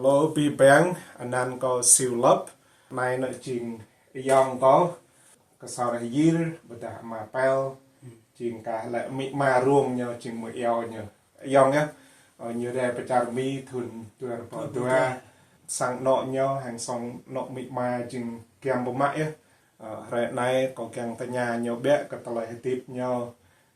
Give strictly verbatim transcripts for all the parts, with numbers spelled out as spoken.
Lô pi peng, anăn kâo Siu Lăp, anai nao jing ayŏng kâo, Ksor Hir, ƀôdah Ama Pel, jing kah lĕ amĭ ama rông ñu, jing mơi iâu ñu. Ayŏng yơh, ơ, ñu rai pơ čar Mi thŭn dua rơbâo dua, sang anŏ ñu, hăng sang anŏ amĭ ama jing giăm pơmă yơh. Ơ, hrơi anai kâo kiăng tơña ñu biă kơ tơlơi hơdip ñu,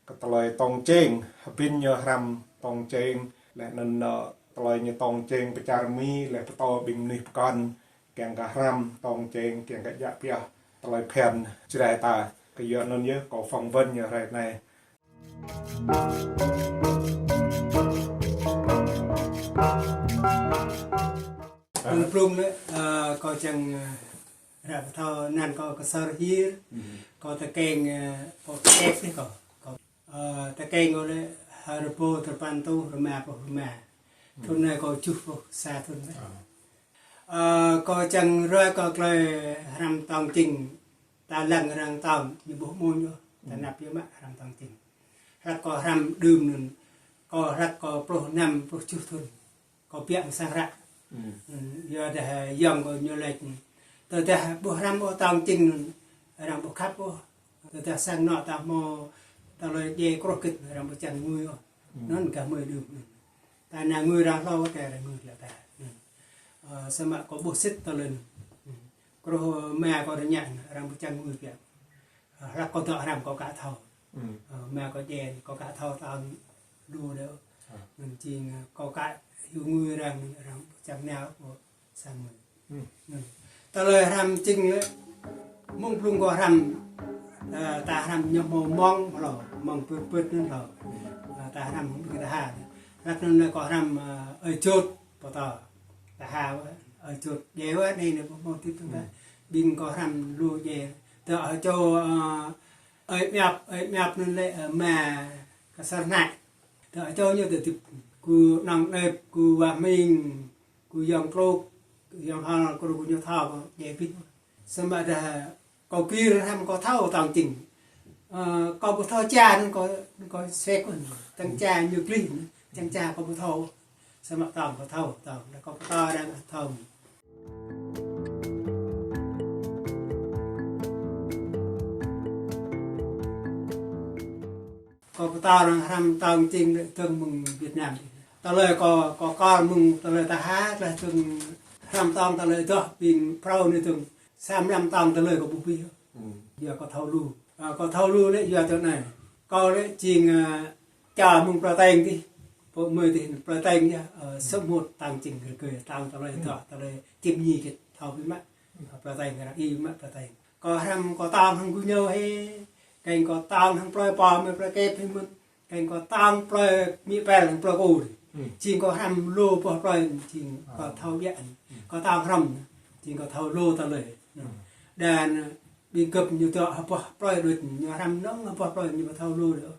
kơ tơlơi tong čeng, hơbĭn ñu hrăm tong čeng, laih anŭn, ơ, tơlơi ñu tong čeng pơ čar Mi, laih pơtô ƀing mơnuih pơkŏn, kiăng kơ hrăm tong čeng, kiăng kơ djă pioh tơlơi phiăn Jrai ta. Kơ yua anŭn yơh kâo phỏng vấn ñu hrơi anai. Ơ, blung lĕ, ơ, kâo čang, ơ, ră pơthâo anăn kâo Ksor Hir, kâo tơkeng, ơ, pô tơkeng lĕ kâo. Kâo, ơ, tơkeng kâo lĕ ha rơbâo tơpăn rơtuh rơma pluh rơma. Thŭn anai kâo tơjuh pluh sa thŭn lĕ. Ơ, kâo čang ruai kơ tơlơi hrăm tong čeng, ta lăng arăng tong, ñu ƀu hmâo ñu, ta năp yơh mă hrăm tong čeng. Hlăk kâo hrăm đưm anŭn, kâo hlăk kâo pluh năm, pluh tơjuh thŭn. Kâo biă mơ̆ng sang hră. Yua dah ayŏng kâo ñu laĭ. Tơdah ƀu hrăm ôh tong čeng anŭn, arăng ƀu khăp ôh. Tơdah sang anŏ ta hmâo tơlơi djai kruh gĭt, arăng ƀu čang ngui ôh. Anŭn gah mơi đưm anŭn. Ta nao ngui arăng hlâo, ta arăng ngui lĕ ta. Ơ, samơ̆ kâo ƀuh sĭt tơlơi anŭn. Kruh ama kâo rơñă, arăng ƀu čang ngui biă. Ơ, hlăk kâo dŏ hrăm kâo ka thâo. Ơ, ama kâo djai, kâo ka thâo tong lu đơi. Anŭn jing, ơ, kâo ka hyu ngui arăng, arăng ƀu čang nao kâo sang mơi. Anŭn. Tơlơi hrăm čeng lĕ, mơ̆ng blung kâo hrăm, ơ, ta hrăm ñu hmâo mông hlâo, mông pơt pơt anŭn hlâo. Ơ, ta hrăm hăng ƀing ta ha. Hlăk anŭn lĕ kâo hrăm, ơ, ơi Jôt, pơtô. Ta ha wơ̆t, ơi Jôt djai wơ̆t anai nê ƀu hmâo tip tơ̆ng ta. Ƀing kâo hrăm lu djai. Tơ ơi čô, ơ, ơi Miăp, ơi Miăp anŭn lĕ, ơ, ama Ksor Hnai. Tơ ơi čô ñu tơ tip, kơ Nong Đep, kơ Wa Hming, kơ Yong Kluk, kơ Yong Hol, kơ rơkâo ñu thâo, djai pĭt. Samơ̆ dah kâo gir hrăm kâo thâo tong čeng. Ơ, kâo ƀu thâo ča anŭn kâo, kâo sek anŭn. Tơ̆ng ča ñu glih anŭn. Čang ča kâo ƀu thâo. Samơ̆ tong kâo thâo, tong. Dah kâo pơtô arăng thâo. Kâo pơtô arăng hrăm tong čeng lĕ dơ̆ng mơ̆ng Việt Nam. Tơlơi kâo, kâo kơl mơ̆ng tơlơi ta ha, tơlơi dơ̆ng hrăm tong tơlơi dŏ ƀing phrâo anai dơ̆ng. Sa mlam tong tơlơi kâo ƀu ƀuh. Yua kâo thâo lu. Ơ, kâo thâo lu lĕ yua tui anai. Kâo lĕ jing, ơ, čar mơ̆ng plơi Teng dih. Pô mơi dih plơi Teng yơh, ơ, sơmut tong čeng rơgơi, tong tơlơi dŏ, tơlơi čim ñi gĭt thâo biă mă. Ơ, plơi Teng arăng iâu mă plơi Teng. Kâo hrăm kâo tong hăng gơñu hĭ. Keng kâo tong hăng plơi pô mơi plơi Kep hĭ mơ̆n. Keng kâo tong plơi Mi Pel hăng plơi Kô. Jing kâo hrăm lu boh plơi jing kâo thâo biă. Kâo tong hrăm jing kâo thâo lu tơlơi. Đa anŭn ƀing gơ̆p ñu dŏ ha boh plơi đôč ñu hrăm nŏng ha boh plơi ñu ƀu thâo lu đơi.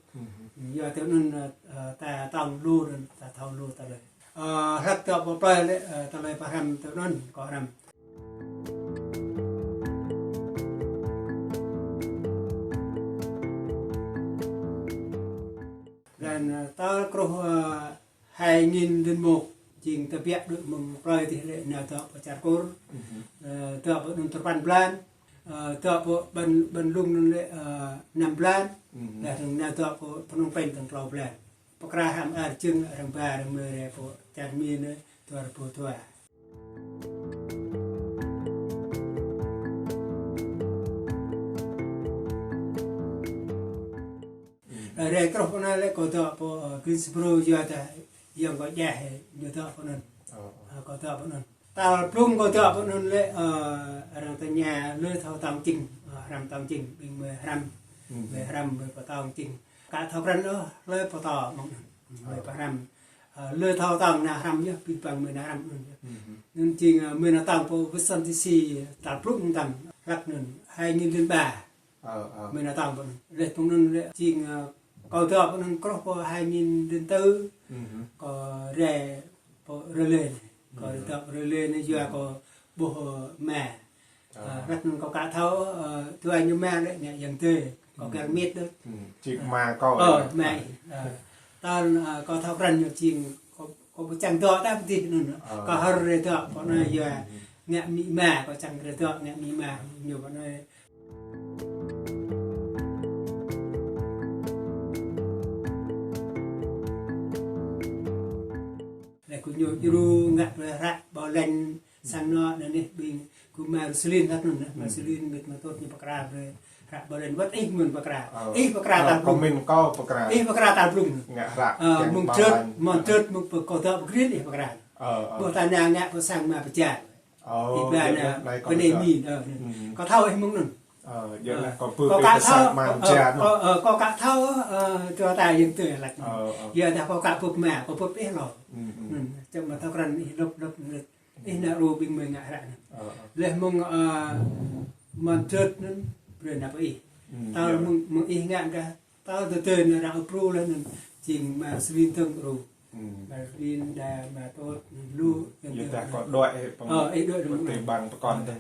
Yua tui anŭn, ơ, ta tong lu anŭn ta thâo lu tơlơi. Ơ, hlăk dŏ boh plơi lĕ, ơ, tơlơi pơhrăm tui anŭn kâo hrăm. Lăng, ơ, tơl kruh, ơ, hai nghìn lẻ một, jing tơbiă đuaĭ mơ̆ng plơi dih lĕ nao dŏ pơ čar Kur. Ơ, dŏ pơ anŭn tơpăn blan. Ơ, dŏ pơ ƀăn, ƀăn Lung anŭn lĕ, ơ, năm blan. Lăng, lăng nao dŏ pơ Phnom Penh tơ̆ng klâo blan. Pơkra hrăm ar jơ̆ng, hrăm ba, hrăm mơi rai pơ čar Mi anai, dua rơbâo dua. Rai truh pơ anai lĕ kâo dŏ pơ, ơ, Greensboro yua dah ayŏng kâo djai, ñu dŏ pơ anŭn. Ơ, kâo dŏ pơ anŭn. Tal blung kâo dŏ pơ anŭn lĕ, ơ, arăng tơña lui thâo tong čeng, ơ, hrăm tong čeng, ƀing mơi hrăm, mơi hrăm, mơi pơtong čeng. Ka thâo krăn ôh, lui pơtô mơ̆ng anŭn. Mơi pơhrăm. Ơ, lui thâo tong nao hrăm yơh, ƀing ƀăng mơi nao hrăm anŭn yơh. Anŭn jing, ơ, mơi nao tong pơ Washington D C, tal blung tong, hlăk anŭn, hai nghìn lẻ ba. Ơ, ơ. Mơi nao tong pơ anŭn. Laih pơ anŭn lĕ jing, ơ, kâo dŏ pơ anŭn kruh pơ hai nghìn lẻ tư. Kâo rai pơ Raleigh anai. Kâo rai dŏ pơ Raleigh anai yua kâo ƀuh, ơ, ama. Ơ, hlăk anŭn kâo ka thâo, ơ, dua ñu ama lĕ ñu ayŏng adơi. Kâo găl mĭt đôč. Jing ama kâo. Ơ, ama. Ơ. Tal, ơ, kâo thâo krăn ñu jing kâo Kâo ƀu čang dŏ ta pơ adih anŭn. Kâo hơr rai dŏ, pơ anai yua ngă amĭ ama, kâo čang rai dŏ ngă amĭ ama ñu pơ anai. Laih kơ ñu djru ngă ƀơi hră Bảo Lãnh sang anŏ anai ƀing kơ Marcelin tah anŭn, Marcelin mĭt mơtŭt ñu pơkra ƀơi hră Bảo Lãnh wơ̆t ih mơ̆n pơkra. Ih pơkra tal blung. Kâo mĭn kâo pơkra. Ih pơkra tal blung. Ngă hră mơ̆ng trơt, mơ̆ng trơt mơ̆ng pơkơdŏ pơgrin ih pơkra. Ƀôdah ta nao ngă pơ sang mă pơčar. Ih ba nao pơ anai min. Kâo thâo ih mơ̆ng anŭn. Kâo kă thâo, kâo kă thâo, ơ, tơ ta yơ̆ng tơ lač. Yua dah kâo kă bưp mă, kâo bưp ih lo. Čang mă thâo krăn ih lŏp lŏp lŏp. Ih nao ru ƀing mơi ngă hră anŭn. Laih mơ̆ng, ơ, mơ̆ng trơt anŭn, brơi nao pơ ih. Tal mơ̆ng, mơ̆ng ih ngă dah, tal tơdơi anŭn arăng approve laih anŭn, jing Marcelin dơ̆ng ru. Marcelin đa mơtŭt lu. Yua dah kâo đuaĭ ih pơ̆ng, ơ, ih đuaĭ pơ̆ng tơbang pơkŏn tơ̆.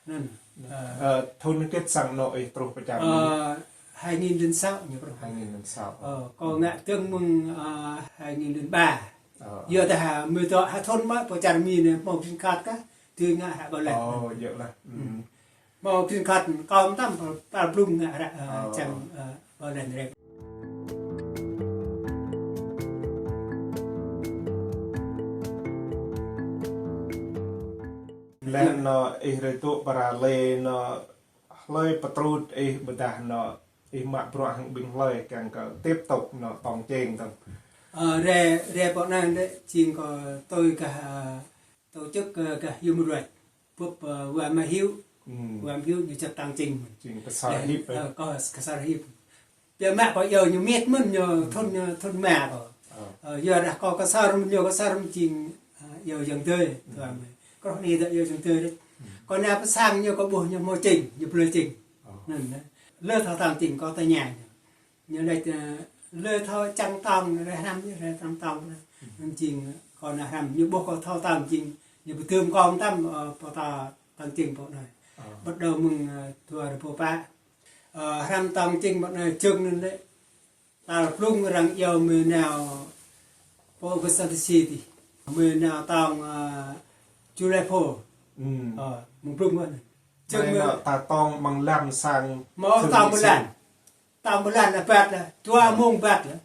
Anŭn. Ơ, thŭn hơget sang anŏ ih truh pơ čar Mi? Ơ, hai nghìn lẻ sáu ñu truh. Hai nghìn lẻ sáu. Ơ, kâo ngă dơ̆ng mơ̆ng, ơ, hai nghìn lẻ ba. Yua dah mơ̆ dŏ ha thŭn mă pơ čar Mi anai hmâo green card kah, dưi ngă hră Bảo Lãnh. Ơ, yơh lah. Hmâo green card kâo mơtam tal blung ngă hră, ơ, čang, ơ, Bảo Lãnh rai. Laih anŭn ih rai dŏ pơ Raleigh anŭn hlơi pơtrut ih ƀôdah anŭn ih mă bruă hăng ƀing hlơi kiăng kơ tiếp tục anŭn tong čeng tơ̆ng? Ơ, rai, rai pơ anai lĕ jing kâo tui gah, ơ, tổ chức, ơ, gah human rights. Bưp, ơ, Wang Meihiu. Wang Meihiu ñu čăt tong čeng. Jing Ksor Hip, ơ, kâo Ksor Hip. Biă mă kâo iâu ñu mĭt mơ̆n ñu thŭn, ñu thŭn mă kâo. Ơ, yua dah kâo Ksor mơ̆n ñu Ksor mơ̆n jing, ơ, iâu ayŏng adơi, tơ̆ mơi. Kâo anai dŏ iâu ayŏng adơi đôč. Kâo nao pơ sang ñu kâo ƀuh ñu hmâo čeng, ñu blơi čeng. Anŭn, lơ thâo tong čeng kâo tơña ñu. Ñu laĭ, ơ, lơ thâo čang tong, lơ hrăm, lơ hrăm tong. Anŭn jing kâo nao hrăm, ñu ƀuh kâo thâo tong jing, ñu pơdơ̆ng kâo mơtam, ơ, pơtô tong čeng pơ anai. Bắt đầu mơ̆ng, ơ, dua rơbâo pă. Ơ, hrăm tong čeng pơ anai jơ̆ng anŭn lĕ. Tal blung arăng iâu mơi nao pơ Washington D C. Mơi nao tong, ơ, July four. Ơ, mơ̆ng blung anŭn. Jơ̆ng mơi nao ta tong mơ̆ng lăn sang. Mơ̆ tong mơ̆ng lăn. Tong mơ̆ng lăn anŭn bat lah. Dua mông bat lah.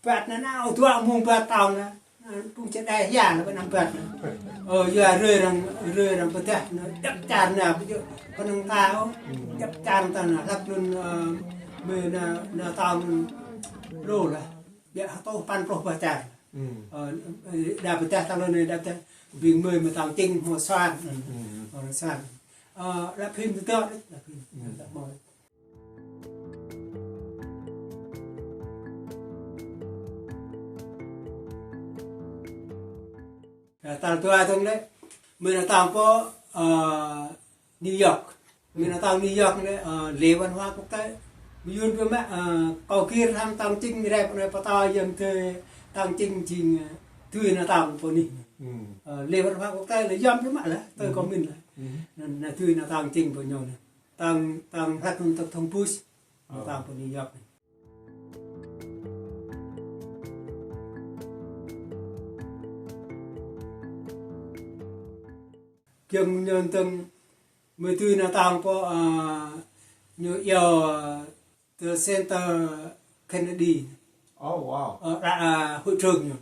Bat anŭn nao dua mông bat tong lah. Pung čơđai hia lah bat anŭn bat lah. Ơ, yua rơi arăng, rơi arăng pơdah anŭn djăp čar anŭn pơjơ̆ kơnơ̆ng ta ôh. Djăp čar ta anŭn hlăk anŭn, ơ, mơi nao, nao tong anŭn lu lah. Biă hơtuh păn pluh bah čar. Ơ, đa pơdah tong anŭn đa pơdah ƀing mơi mơ̆ tong čeng hmâo soan. Hmâo soan. Ơ, đa phim tơdŏ đôč, đa phim tơdŏ mơi. Ơ, tal dua dơ̆ng lĕ, mơi nao tong pơ, ơ, New York. Mơi nao tong New York lĕ, ơ, lễ văn hóa quốc tế. Mơyŭn biă mă, ơ, kâo gir hăng tong čeng rai pơ anai pơtô ayŏng adơi tong čeng jing, ơ, dưi nao tong pơ anih. Ơ, lễ văn hóa quốc tế lĕ yom biă mă lah, tui kâo mĭn lah. Anŭn, anŭn dưi nao tong čeng pơ ñu anai. Tong, tong hlăk anŭn tổng thống Bush. Nao tong pơ New York anai. Giŏng ñu dơ̆ng mơi dưi nao tong pơ, ơ, ñu iâu, ơ, the Center Kennedy. Ơ, đa, ơ, hội trưởng ñu.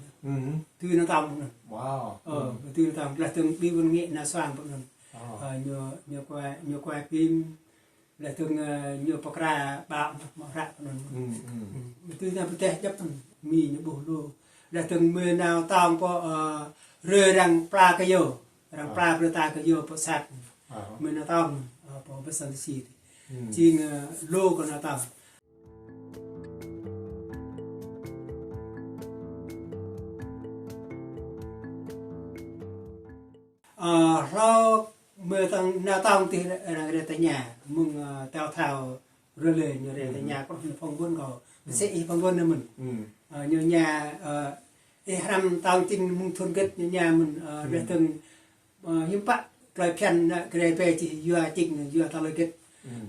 Dưi nao tong anŭn. Ơ, mơi dưi nao tong, laih dơ̆ng ƀing ƀôn ngă nao sang pơ anŭn. Ơ, ñu, ñu kuai, ñu kuai phim. Laih dơ̆ng, ơ, ñu pơkra ƀă mơ̆ hră pơ anŭn. Mơi dưi nao pơdah djăp anŭn, Mi ñu ƀuh lu. Laih dơ̆ng mơi nao tong pơ, ơ, rơi arăng pla kơyâo, arăng pla brơi ta kơyâo pơ sat. Mơi nao tong, ơ, pơ Washington D C. Jing, ơ, lu kâo nao tong. Ơ, hlâo mơi tong, nao tong tih arăng rai tơña, mơ̆ng, ơ, tal thâo rơlơi ñu rai tơña, kơnơ̆ng ñu phỏng vấn kâo. Mơsĕ ih phỏng vấn anai mơ̆n. Ơ, ñu tơña, ơ, ih hrăm tong čeng mơ̆ng thŭn hơget ñu tơña mơ̆n, ơ, laih dơ̆ng, ơ, hiư̆m pă tơlơi phiăn anŭn gơnam ƀing čih yua čeng, yua tơlơi hơget.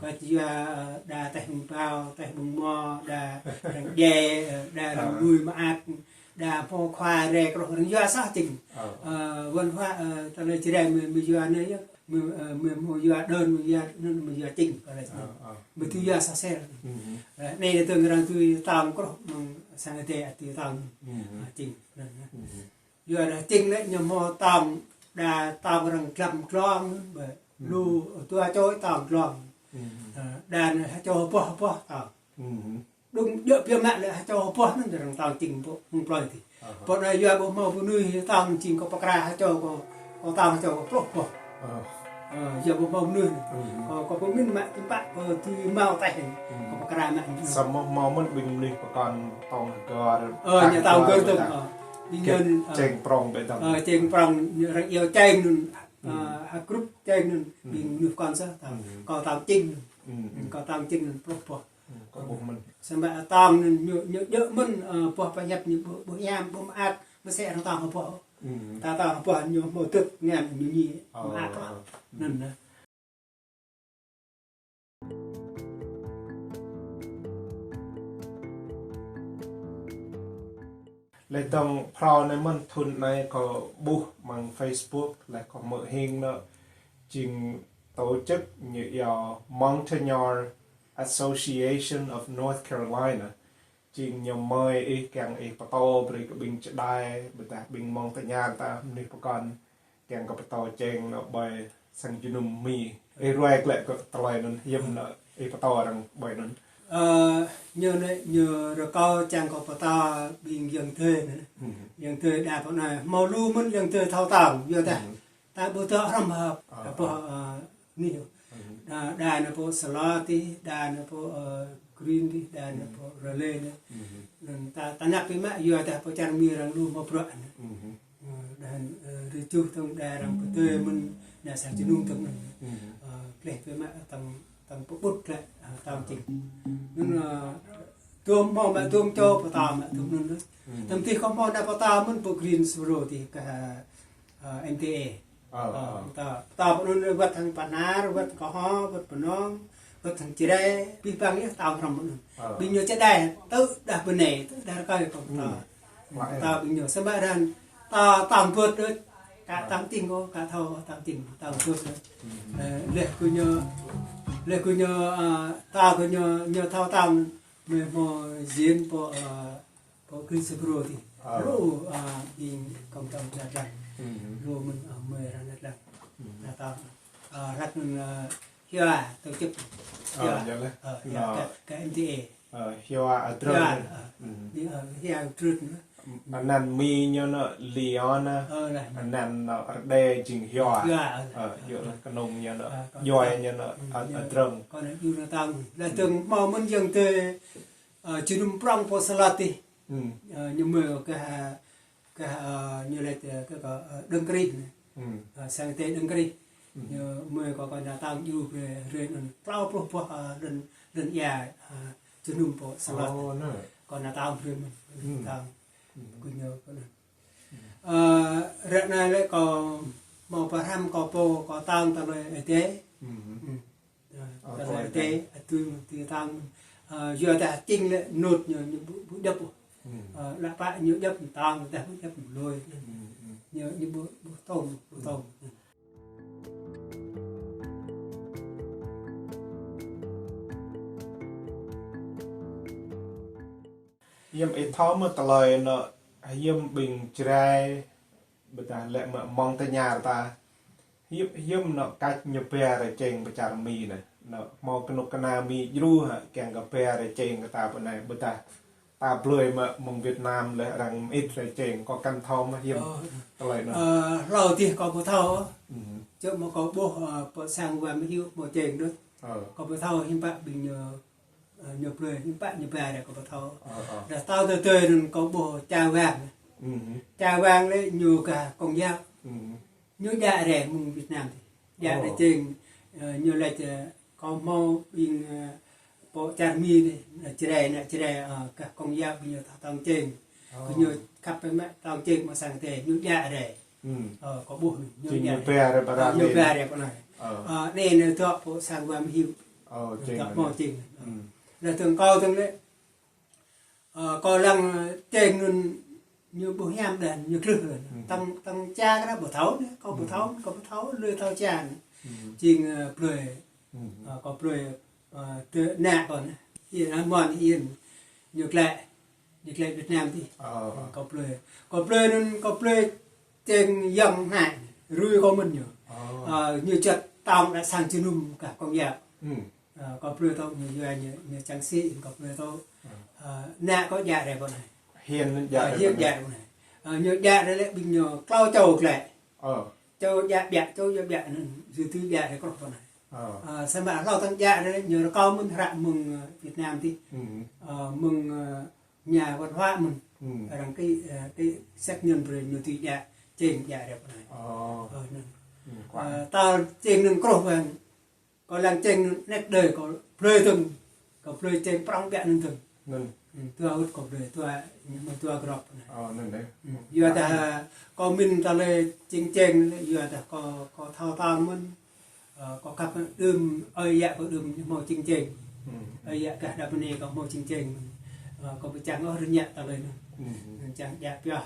Kâo yua, ơ, đa taih ƀơ̆ng pao, taih ƀơ̆ng mo, đa arăng djai, ơ, đa arăng lui mơak. Đa hmâo khua rai kơroh rơng yua soh čing. Ơ. Ơ, văn hóa, ơ, tơlơi Jrai mơ̆, mơ̆ yua anai yơh. Mơ̆, ơ, mơ̆, mơ̆ yua đơn, mơ̆ yua anŭn, mơ̆ yua čing, kơ lĕ. Ơ, ơ. Mơ̆ tui yua soh sel. Ơ, anai tơ̆ng arăng tui tong kơroh mơ̆ng sang Ơi Adai tui tong. Ơ, čing. Yua dah čing lĕ ñu hmâo tong, đa tong arăng glăm glông, ƀơi lu dua čô tong glông. Ơ, đa anai ha čô hơpuh hơpuh tong. Đŭng djơ̆ biă mă lĕ ha čô hơpuh anŭn arăng tong čing pô, mơ̆ng plơi tih. Pô anai yua ƀu hmâo mơnuih tong čing kâo pơkra ha čô kâo, kâo tong ha čô kâo pluh boh. Ơ, yua ƀu hmâo mơnuih. Kâo, kâo pơmĭn mă tơpă kâo tui hmâo tah. Kâo pơkra mă. Samơ̆ hmâo mơ̆n ƀing mơnuih pơkŏn tong hơgơr. Ơ, ñu tong hơgơr tong. Ƀing ñu, ơ, čeng prong ƀơi tong. Ơ, čeng prong ñu arăng iâu čeng anŭn. Ơ, ha grup čeng anŭn. Ƀing mơnuih pơkŏn soh tong. Kâo tong čing anŭn. Kâo tong čing anŭn pluh boh. Kâo ƀuh mơ̆n. Samơ̆ tong anŭn ñu, ñu djơ̆ mơ̆n, ơ, boh pơhiăp ñu ƀu, ƀu hiam, ƀu mơak, mơsĕ arăng tong hơpuh. Ta tong hơpuh ñu hmâo dŭt ngăn ñu ñi mơak. Anŭn. Lĕ tong phrâo anai mơ̆n thŭn anai kâo ƀuh mơ̆ng Facebook, lĕ kâo hmư̆ hing anŭn, jing tổ chức ñu iâu Montagnard Association of North Carolina. Jing ñu mơi ih kiăng ih pơtô brơi kơ ƀing čơđai, ƀôdah ƀing Montagnard ta mơnuih pơkŏn kiăng kơ pơtô čeng anŭn ƀơi sang jơnum Mi. Ih ruai glaĭ kơ tơlơi anŭn hiư̆m anŭn ih pơtô arăng ƀơi anŭn. Ơ, ñu anai, ñu rơkâo čang kâo pơtô ƀing ayŏng adơi anai. Ayŏng adơi đa pơ anai, hmâo lu mơ̆n ayŏng adơi thâo tong, yua dah ta ƀu dŏ hrŏm hơ̆p, hơ̆p, ơ, anai. Đa, đa anai pô Salot tih, đa anai pô, ơ, Green tih, đa anai pô Raleigh anai. Anŭn ta, ta ngă biă mă yua dah pô čar Mi arăng lu hmâo bruă anai. Ơ, đa, ơ, rơjuh tong đa arăng pơtơi mơ̆n, anai sang jơnum tong anŭn. Ơ, gleh biă mă tong, tong pơƀut glaĭ, ơ, tong čing. Anŭn, ơ, dôm hmâo mă dôm čô pơtô mă dôm anŭn. Tơm tih kâo hmâo anai pơtô mơ̆n pô Greensboro tih kơ, ơ, M T A. Ơ, ơ. Pơtô, pơtô pơ anŭn wơ̆t hăng Bahnar, wơ̆t Kơho, wơ̆t Bơnông, wơ̆t hăng Jrai, abih bang yơh tong hrŏm pơ anŭn. Ƀing ñu čơđai, tơdah bơnai, tơdah rơkơi kâo pơtô. Pơtô ƀing ñu, samơ̆ arăng, ta tong bưp đôč, ka tong čing kâo, ka thâo tong čing, tong bưp đôč. Ơ, leh kơ ñu, leh kơ ñu, ơ, ta kơ ñu, ñu thâo tong, mơi hmâo jing pô, ơ, pô Greensboro tih. Ơ. Lu, ơ, ƀing kông tong anăt lăng. Lu mơ̆n, ơ, mơi arăng anăt lăng. Anai tong, ơ, răk anŭn, ơ, Hiua tổ chức. Ơ, Hiua. Ơ, Hiua, kơ, kơ M T A. Ơ, Hiua Adrơng. Hiua, ơ, ƀing, ơ, Hiua Adrơng. Anăn Mi ñu anŭn Leona. Ơ, lah. Anăn anŭn Rơđê jing Hiua. Hiua, ơ. Ơ, yua anŭn kơnung ñu anŭn. Ơ, kơ Hiua ñu anŭn, ơ, Adrơng. Kơ anŭn yua anŭn tong. Lah tơ̆ng hmâo mơ̆n ayŏng adơi, ơ, jơnum prong pô Salot tih. Ơ, ñu mơi kơ, kơ, ơ, ñu laĭ, ơ, kơ, kơ, ơ, Đơng Krih anai. Ơ, sang Ơi Adai Đơng Krih. Ñu mơi kâo, kâo nao tong djru brơi, brơi anŭn klâo pluh boh, ơ, lŏn, lŏn ia, ơ, jơnum pô Salot. Kâo nao tong brơi mơ̆n, tong. Kơ ñu, kơ anŭn. Ơ, ră anai lĕ kâo hmâo pơhrăm kâo pô, kâo tong tơlơi Ơi Adai. Ơ, tơlơi Ơi Adai, ơ, tui, tui tong. Ơ, yua dah čing lĕ nut ñu, ñu ƀu, ƀu djŏp. Ơ, lă pă ñu djŏp tong, dah ƀu djŏp lui. Ñu, ñu ƀu, ƀu tong, ƀu tong. Hiư̆m ih thâo mơ̆ tơlơi anŭn, hiư̆m ƀing Jrai, ƀôdah lĕ mơ̆ng Montagnard ta. Hiư̆m, hiư̆m anŭn kah ñu ba rai čeng pơ čar Mi anai. Anŭn hmâo kơnuk kơna Mi djru hă, kiăng kơ ba rai čeng kơ ta pơ anai, ƀôdah ta blơi mơ̆ng Việt Nam lĕ arăng mơit rai čeng, kâo kăn thâo mơ̆ hiư̆m tơlơi anŭn. Ơ, hlâo tih kâo ƀu thâo. Čơ̆ mơ̆ kâo ƀuh, ơ, pơ sang Wa Mơhiu hmâo čeng đôč. Kâo ƀu thâo hiư̆m pă ƀing ñu, ơ, ñu blơi, hiư̆m pă ñu ba rai kâo ƀu thâo. Dah thâo tơdơi anŭn kâo ƀuh Cha Wang. Cha Wang lĕ ñu gah Công giáo. Ñu djă rai mơ̆ng Việt Nam tih. Djă rai čeng, ơ, ñu laĭ, ơ, kâo hmâo ƀing, ơ, pô čar Mi anai, ană Jrai, ană Jrai, ơ, gah Công giáo ƀing ñu thâo tong čeng. Kơ ñu khăp biă mă tong čeng mơ̆ng sang Ơi Adai, ñu djă rai. Ơ, kâo ƀuh anai, ñu djă rai. Ñu ba rai pơ anai. Ơ, anai anai dŏ pô sang Wa Mơhiu. Dŏ hmâo čeng. Lah tơ̆ng kâo tơ̆ng lĕ, ơ, kâo lăng, ơ, čeng anŭn Ñu ƀu hiam đah, ñu klưh đah. Tơ̆ng, tơ̆ng ča kơ anai ƀu thâo đah, kâo ƀu thâo, kâo ƀu thâo, lui thâo ča anai. Jing, ơ, plơi, ơ, kâo plơi, ơ, tơ ană kâo anai. Yên, ană mơ̆n Yên. Ñu klĕ, ñu klĕ Việt Nam tih. Kâo plơi, kâo plơi anŭn, kâo plơi čeng yŏng anai. Rui kâo mơ̆n ñu. Ơ, ñu čăt tơ̆ng đah sang jơnum kah kông yap. Ơ, kâo plơi tŏ ñu yua ñu, ñu čang sĭ, kâo plơi tŏ. Ơ, ană kâo djă rai pơ anai. Hiên djă rai pơ anai. Ơ, ñu djă rai lĕ ƀing ñu klâo čô klĕ. Čô djă ƀiă, čô djă ƀiă anŭn, yua tui djă rai kruh pơ anai. Ơ, samơ̆ hlâo tơ̆ng djă rai lĕ ñu rơkâo mơ̆n hră mơ̆ng, ơ, Việt Nam tih. Ơ, mơ̆ng, ơ, nhà văn hóa mơ̆n. Arăng kĭ, ơ, kĭ xác nhận brơi ñu tui djă, čeng djă rai pơ anai. Ơ, anŭn. Ơ, tal čeng anŭn kruh ƀang. Kâo lăng čeng nĕk đơi kâo plơi tơ̆ng. Kâo plơi čeng prŏng ƀiă anŭn tơ̆ng. Dua wơ̆t kâo plơi, dua, ñu mă dua grŏp anai. Yua dah kâo min tơlơi čeng čeng, yua dah kâo, kâo thâo tơ̆ng mơ̆n. Ơ, kâo khăp đưm, ơi yă kâo đưm ñu hmâo čeng čeng. Ơi yă gah đah bơni kâo hmâo čeng čeng. Ơ, kâo ƀu čang ôh rơñă tơlơi anŭn. Čang djă pioh.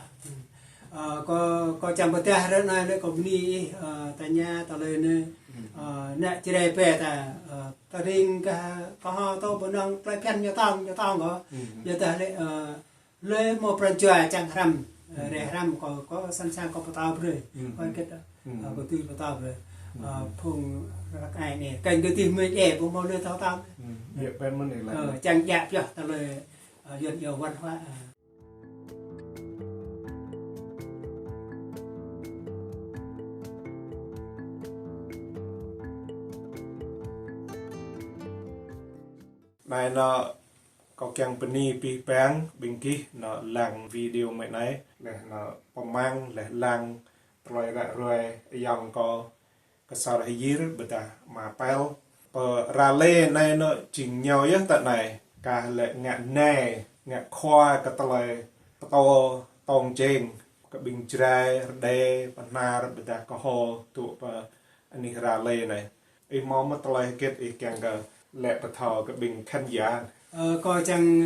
Ơ, kâo, kâo čang pơdah ră anai lĕ kâo bơni ih, ơ, tơña tơlơi anai. Ơ, ană Jrai pĕ ta, ơ, tơring kah kâo hmâo tŏ ƀu nong tơlơi phiăn ñu tơ̆ng, ñu tơ̆ng kâo. Yua dah lĕ, ơ, lĕ hmâo pran jua čang hrăm, ơ, rai hrăm kâo, kâo sẵn sàng kâo pơtao brơi. Kâo kĕt, ơ, kâo tui pơtao brơi. Ơ, phung răk ai anai. Kơnh kơ tih mơi djai, ƀu hmâo lĕ thâo tơ̆ng. Yă pĕ mơ̆n ih lĕ. Ơ, čang djă pioh tơlơi, ơ, yuan iâu văn hóa, ơ. Anai nŏ kâo kiăng bơni abih bang ƀing gih nŏ lăng video mơi anai, laih nŏ pơmang, laih lăng tơlơi ră ruai ayŏng kâo Ksor Hơyir ƀôdah Ama Pel. Pơ Raleigh anai nŏ jing ñu yơh tơ anai, kah lĕ ngă nai, ngă khua kơ tơlơi pơtô tong čeng kơ ƀing Jrai, Rơđê, Bahnar, ƀôdah Kơho, tŭ pơ anih Raleigh anai. Ih hmâo mơ̆ tơlơi hơget ih kiăng kơ laĭ pơthâo kơ ƀing khán giả? Ơ, kâo čang,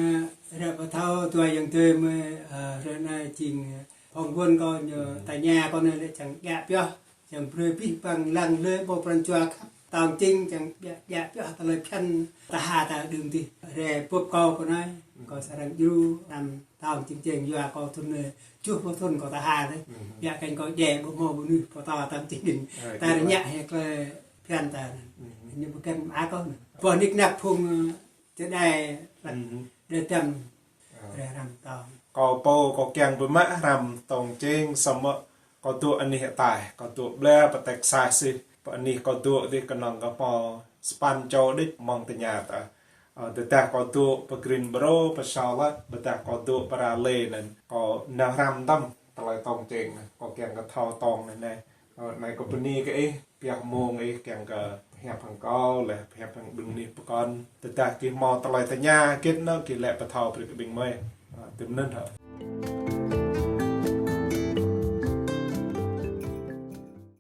ơ, laĭ pơthâo dua yang tơi mơi, ơ, ră anai jing, ơ, phỏng vấn kâo ñu tơña kâo anai lĕ čang djă pioh, čang brơi abih bang lăng lĕ hmâo pran jua khăp tong čeng čang djă, djă pioh tơlơi phiăn tơha ta đưm tih. Rai bưp kâo pơ anai, kâo srăng djru, năm tong čeng čeng yua kâo thŭn anai, čuh pơ thŭn kâo tơha anai. Yua kơnh kâo djai ƀu hmâo mơnuih pơtô tong čeng čeng. Ta rơñă hĭ tơlơi phiăn ta anai. Ñu pơkĕt mă kâo anai. Pơ nik nak phung, ơ, čơđai, lăk, đe tăm, rai hrăm tong. Kâo pô kâo kiăng pơmă hrăm tong čeng samơ̆ kâo dŏ anih ataih, kâo dŏ ƀlĕ pơ Texas sih. Pơ anih kâo dŏ dih kơnơ̆ng kơ hmâo sapăn čô đôč mơ̆ng tơña ta. Ơ, tơdah kâo dŏ pơ Greensboro, pơ Charlotte, ƀôdah kâo dŏ pơ Raleigh anŭn, kâo nao hrăm tăm tơlơi tong čeng anai, kâo kiăng kơ thâo tong anai anai. Ơ, anai kâo bơni kơ ih, pioh mông ih kiăng kơ pơhiăp hăng kâo, laih pơhiăp hăng ƀing anih pơkŏn. Tơdah gih hmâo tơlơi tơña hơget nŏ gih laĭ pơthâo brơi kơ ƀing mơi. Ơ, tơm anŭn hă.